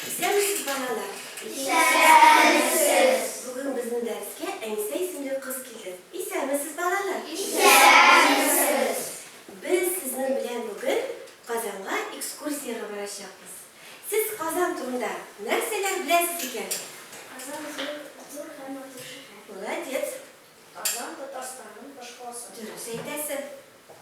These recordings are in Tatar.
Исәнмесез, балалар! Исәнмесез! Бүген безнең дәрескә Әнисә исемле кыз килде. Исәнмесез, балалар! Исәнмесез! Без сезнең белән бүген Казанга экскурсиягә барачакбыз. Сез Казан турында нәрсәләр беләсез икән? Казан зур, зур һәм матур шәһәр. Молодец! Казан, Татарстанның башкаласы. Дөрес әйтәсең.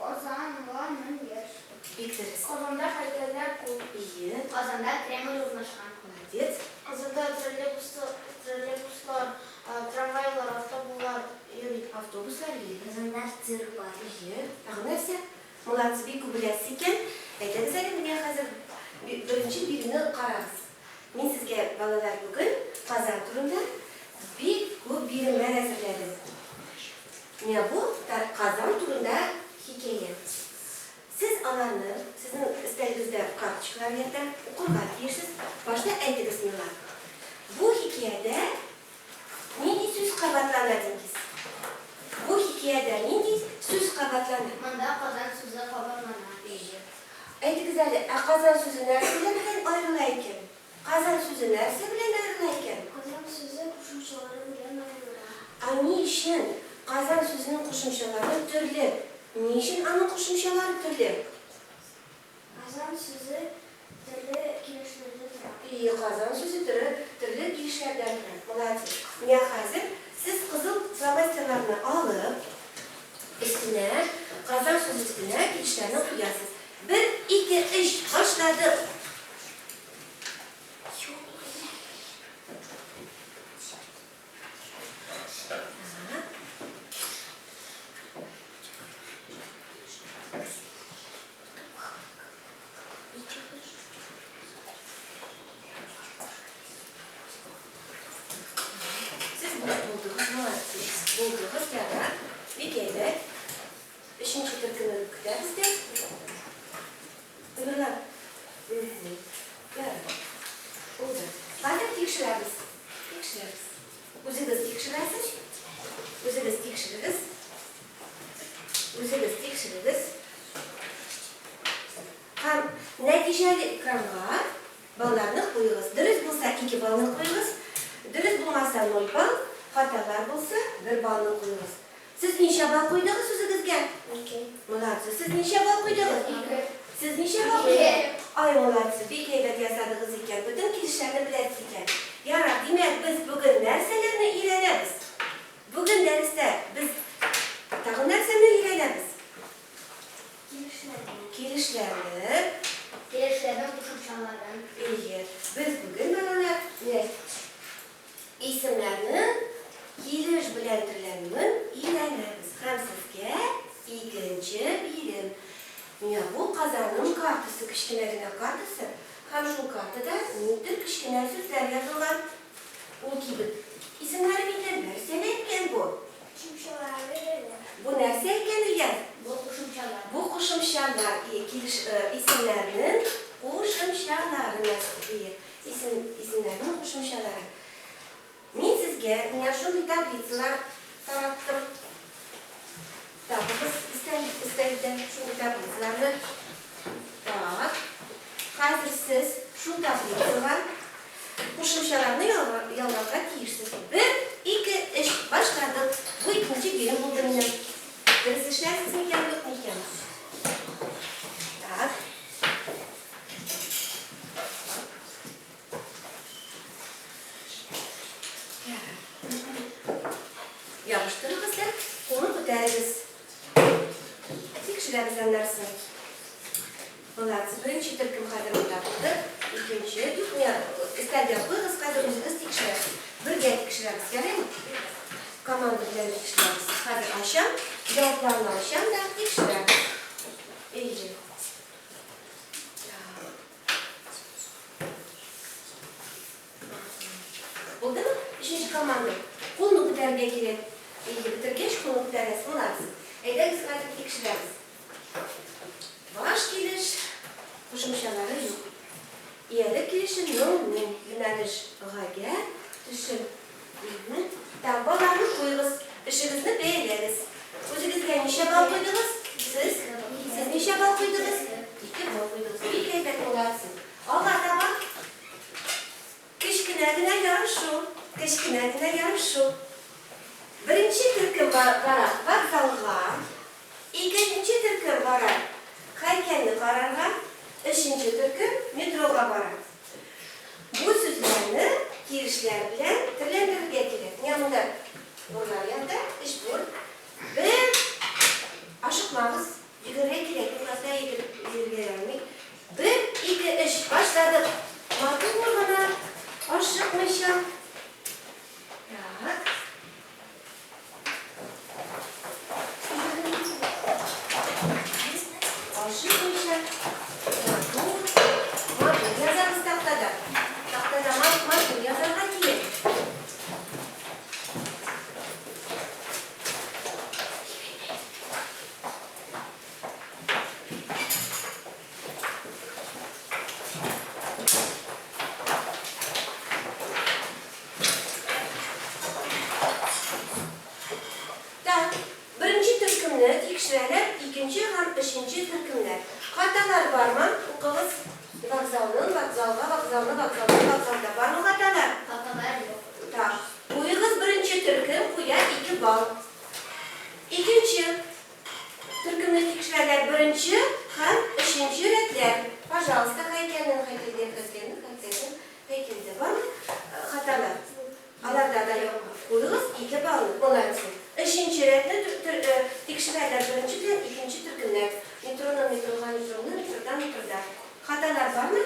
Казанга 1000 яшь. Бик дөрес. Казанда һәйкәлләр күп. Ие. Казанда Кремль урнашкан. Молодец. Казанда троллейбуслар, трамвайлар, автобулар йөри. Автобуслар йөри. Казанда цирк бар. Ие. Тагын нәрсә? Молодцы, бик күп беләсез икән. Әйдәгез әле, менә хәзер беренче биремне карагыз. Мин сезгә, балалар, бүген Казан турында бик күп биремнәр әзерләдем. Менә бу Казан турында хикәя. Сез аларны, сезнең өстәлегездә карточкалар ята, укырга тиешсез. Башта әйтегез миңа, бу хикәядә нинди сүз кабатлана, Диңгиз? Бу хикәядә нинди сүз кабатлана? Монда Казан сүзе кабатлана. Әйе. Әйтегез әле, ә Казан сүзе нәрсәләр белән аерыла икән? Казан сүзе нәрсә белән аерыла икән? Казан сүзе кушымчалары белән аерыла. Ә ни өчен Казан сүзенең кушымчалары төрле? Ни өчен аның кушымчалары төрле? Казан сүзе төрле килешләрдә тора. И, Казан сүзе төре төрле килешләрдә тора. Молодцы. Менә хәзер сез кызыл фломастерларны алып, өстенә, Казан сүзе өстенә килешләрне куясыз. Бер, ике, өч, башладык! Сез булдыгыз, молодцы. Булдыгыз, ярар. Бик әйбәт. Өченче төркемне көтәбез дә. Тыңлап. Ярар. Булды. Хәзер тикшерәбез. Тикшерәбез. Үзегез тикшерәсез. Үзегез тикшерегез. Үзегез тикшерегез. Һәм нәтиҗәле экранга балларны куегыз. Дөрес булса, 2 баллны куегыз. Дөрес булмаса, 0 балл. Хаталар булса, 1 баллны куегыз. Сез ничә балл куйдыгыз үзегезгә? Ике. Молодцы. Сез ничә балл куйдыгыз? Ике. Сез ничә балл куйдыгыз? Ай, молодцы, бик әйбәт ясадыгыз икән. Бөтен килешләрне беләсез икән. Ярар, димәк, без бүген нәрсәләрне өйрәнәбез? Бүген дәрестә без тагын нәрсәне өйрәнәбез? Килешләрне. Килешләрне. Килешләрнең кушымчаларын. Әйе. Без бүген, балалар, менә Исемнәрнең килеш белән төрләнүен өйрәнәбез. Һәм сезгә икенче бирем. Менә бу Казанның картасы, кечкенә генә картасы. Һәм шул картада ниндидер кечкенә сүзләр язылган. Ул кибет исемнәре микән? Нәрсә икән бу? Кушымчалары белән. Бу нәрсә икән, Ильяс? Бу кушымчалар. Бу кушымчалар, килеш, исемнәрнең кушымчалары. Исем, исемнәрнең кушымчалары. Мин сезгә менә шундый таблицалар тараттым. Табыгыз өстәл, өстәлдә шундый таблицаларны. Так. Хәзер сез шул таблицага кушымчаларны ялгарга тиешсез. Бер, ике, өч. Башладык. Бу икенче бирем булды минем. Дөрес эшләрсез микән, юк микән? Так. Ябыштырыгыз да, кулны күтәрегез. Тикшерәбез аннан соң. Молодцы, беренче төркем хәзер монда булды. Икенче, юк, менә өстәлгә куегыз, хәзер үзегез тикшерәсез. Бергә тикшерәбез, ярыймы? Команда белән тикшерәбез. Хәзер ачам, җавапларны ачам да тикшерәбез. Әйе. Булдымы? Өченче команда. Кулны күтәрергә кирәк. Әйе, бетергәч кулны күтәрәсез. Молодцы. Әйдәгез хәзер тикшерәбез. Баш килеш кушымчалары юк. Иялек килеше ның, нең. Юнәлеш гагә, төшем. Так, балларны куегыз. Эшегезне бәяләгез. Үзегезгә ничә балл куйдыгыз? Сез? Сез ничә балл куйдыгыз? Ике балл куйдыгыз. Бик әйбәт, молодцы. Алга таба. кечкенә генә ярышу, кечкенә генә ярышу. Беренче төркем бара вокзалга, икенче төркем бара һәйкәлне карарга, өченче төркем метрога бара. Бу сүзләрне килешләр белән төрләндерергә кирәк. Менә монда бурлар ята, өч бур. Бер ашыкмагыз, йөгерергә кирәк, юкса йөгереп йөрергә ярамый. Бер, ике, өч, башладык. Матур гына, ашыкмыйча. Так. Ашыкмыйча, матур, матур язабыз тактада. Тактада матур язарга кирәк. Так, беренче төркемне тикшерәләр, икенче һәм өченче төркемнәр. Хаталар бармы? Укыгыз. Вокзалның, вокзалга, вокзалны, вокзалда, вокзалда. Бармы хаталар? Хаталар юк. Так, куегыз беренче төркем, куя 2 балл. Икенче төркемне тикшерәләр, беренче һәм өченче рәтләр. Пожалуйста, һәйкәлнең, һәйкәлдә, һәйкәлнең, һәйкәлнең, һәйкәлдә. Бармы хаталар? Аларда да юк. Куегыз 2 баллны. Молодцы. Өченче рәтне тикшерәләр, беренче белән икенче төркемнәр. Метроны, метрога, метроны, метрода, метрода. Хаталар бармы?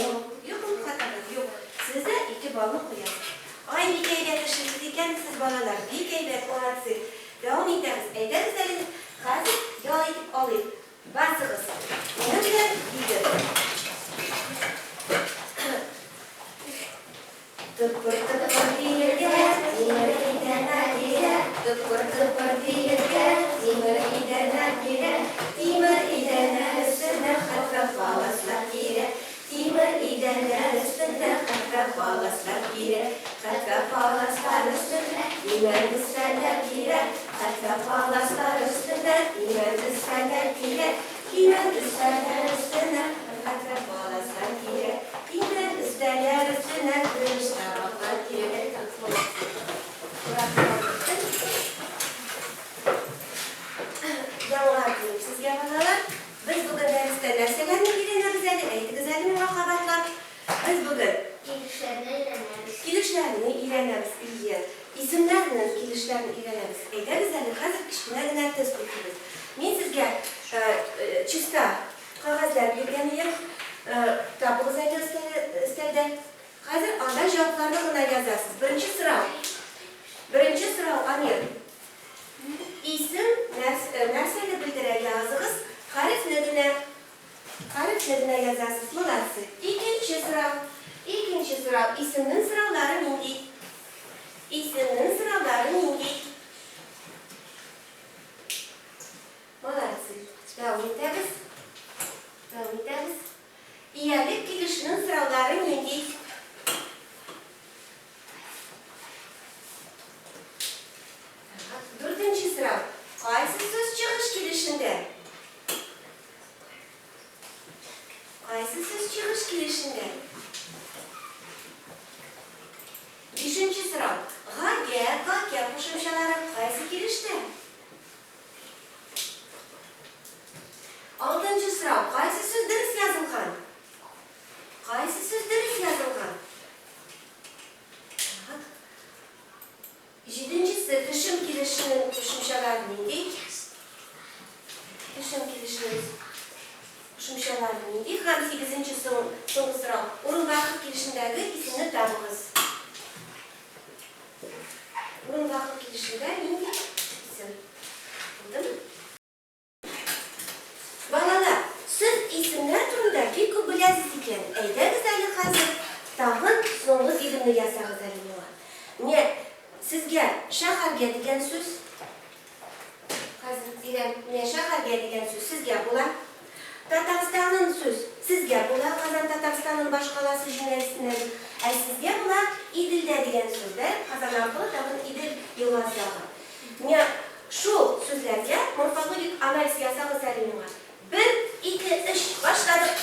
Юк. Юкмы хаталар? Юк. Сез дә 2 баллны куясыз. Ай, бик әйбәт эшлисез икәнсез, балалар. Бик әйбәт, молодцы. Дәвам итәбез. Әйдәгез әле, хәзер ял итеп алыйк. Басыгыз. Минем белән биегез. Тыпыр-тыпыр биергә, тимер идәнә килә. Тыпыр-тыпыр биергә, тимер идәнә килә. Тимер идәнә өстенә хәтфә паласлар килә. Тимер идәнә өстенә хәтфә паласлар килә. Хәтфә паласлар өстенә имән өстәлләр килә. Хәтфә паласлар өстенә имән өстәлләр килә. Имән өстәлләр өстенә хәтфә паласлар килә. Имән өстәлләр өстенә көмеш табаклар килә. Яңа көн сезгә, балалар. Без бүген дәрестә нәрсәләрне өйрәнәбез әле? Әйтегез әле миңа кабатлап. Без бүген Килешләрне өйрәнәбез. Килешләрне өйрәнәбез, ие. Исемнәрнең килешләрен өйрәнәбез. Әйдәгез әле, хәзер кечкенә генә тест үтибез. Мин сезгә чиста кәгазьләр биргән идем. Табыгыз әле өстәлдә. Хәзер анда җавапларны гына язасыз. Беренче сорау. Беренче сорау, Амир. Исем нәрсәне белдерә? Языгыз. Хәрефне генә. Хәрефне генә язасыз. Молодцы. Икенче сорау. Икенче сорау. Исемнең сораулары нинди? Исемнең сораулары нинди? Молодцы. Дәвам итәбез. Дәвам итәбез. Иялек килешенең сораулары нинди? Дүртенче сорау. Кайсы сүз чыгыш килешендә? Кайсы сүз чыгыш килешендә? Бишенче сорау. Га-гә, га-кә кушымчалары кайсы килештә? Алтынчы сорау. Кайсы сүз дөрес язылган? Кайсы сүз дөрес язылган? Так. Җиденчесе, төшем килешенең кушымчалары нинди? Төшем килешенең кушымчалары нинди? Һәм сигезенче соңгы сорау. Урын-вакыт килешендәге исемне табыгыз. Урын-вакыт килешендә нинди исем? Булдымы? Балалар, сез исемнәр турында бик күп беләсез икән. Әйдәгез әле хәзер тагын соңгы биремне ясагыз әле миңа. Менә сезгә шәһәргә дигән сүз. Хәзер бирәм. Менә шәһәргә дигән сүз сезгә була. Татарстанның сүз сезгә була. Казан Татарстанның башкаласы җүнәлешеннән. Ә сезгә була Иделдә дигән сүз дә. Казан аркылы тагын Идел елгасы ага. Менә шул сүзләргә морфологик анализ ясагыз әле миңа. 1, 2, 3, башладык.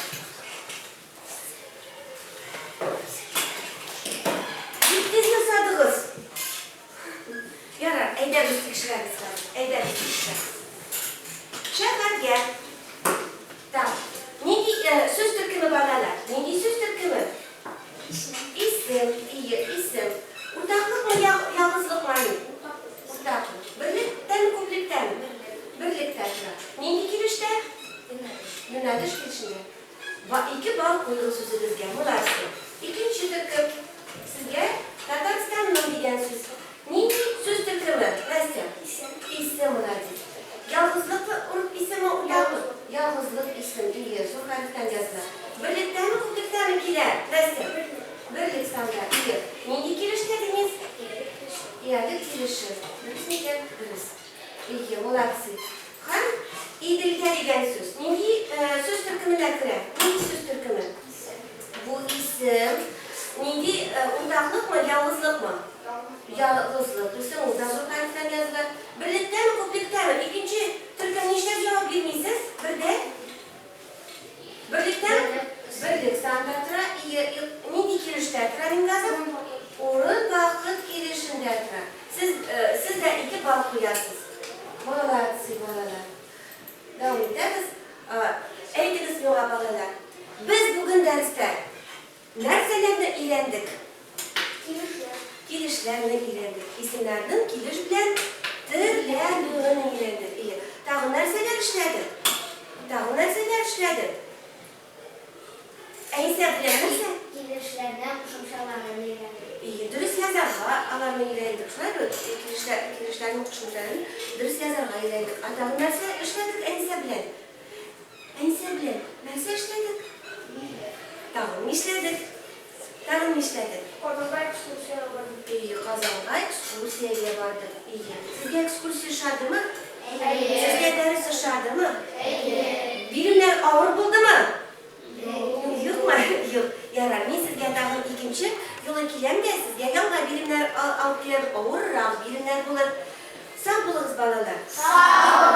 балл куегыз үзегезгә. Молодцы. Икенче төркем. Сезгә Татарстанның дигән сүз. Нинди сүз төркеме, Настя? Исем. Исем, молодец. Ялгызлыкмы урып исеме уйлабыз? Ялгызлык исем, ие, зур хәрефтән языла. Берлектәме, күплектәме килә, Настя? Берлек санда, ие. Нинди килештә, Денис? Иялек килеше. Дөрес микән? Дөрес. Ие, молодцы. Һәм Иделгә дигән сүз. Нинди сүз төркеменә керә? Нинди сүз төркеме? Бу исем. Нинди уртаклыкмы, ялгызлыкмы? Ялгызлык. Исем ул да зур хәрефтән языла. Берлектәме, күплектәме? Икенче төркем нишләп җавап бирмисез? Бердә? Берлектәме? Берлек санда тора. Ие, нинди килештә тора, Мингазов? Урын вакыт килешендә тора. Сез, сез дә 2 балл куясыз. Молодцы, балалар. Дәвам итәбез. Әйтегез миңа, балалар. Без бүген дәрестә нәрсәләрне өйрәндек? Килешләр. Килешләрне өйрәндек. Исемнәрнең килеш белән төрләнүен өйрәндек. Ие. Тагын нәрсәләр эшләдек? Тагын нәрсәләр эшләдек? Әйсә белән нәрсә? Килешләрнең кушымчаларын өйрәндек. Ие, дөрес язарга аларны өйрәндек. Шулай бит? Килешләр, килешләрнең кушымчаларын дөрес язарга өйрәндек. Ә тагын нәрсә эшләдек Әнисә белән? Әнисә белән нәрсә эшләдек? Тагын нишләдек? Тагын нишләдек? Казанга экскурсиягә бардык. Ие, Казанга экскурсиягә бардык. Ие. Сезгә экскурсия ошадымы? Әйе. Сезгә дәрес ошадымы? Әйе. Биремнәр авыр булдымы? Юкмы? Юк. Ярар, мин сезгә тагын икенче юлы киләм дә, сезгә яңа биремнәр алып киләм, авыррак биремнәр булыр. Сау булыгыз, балалар. Сау.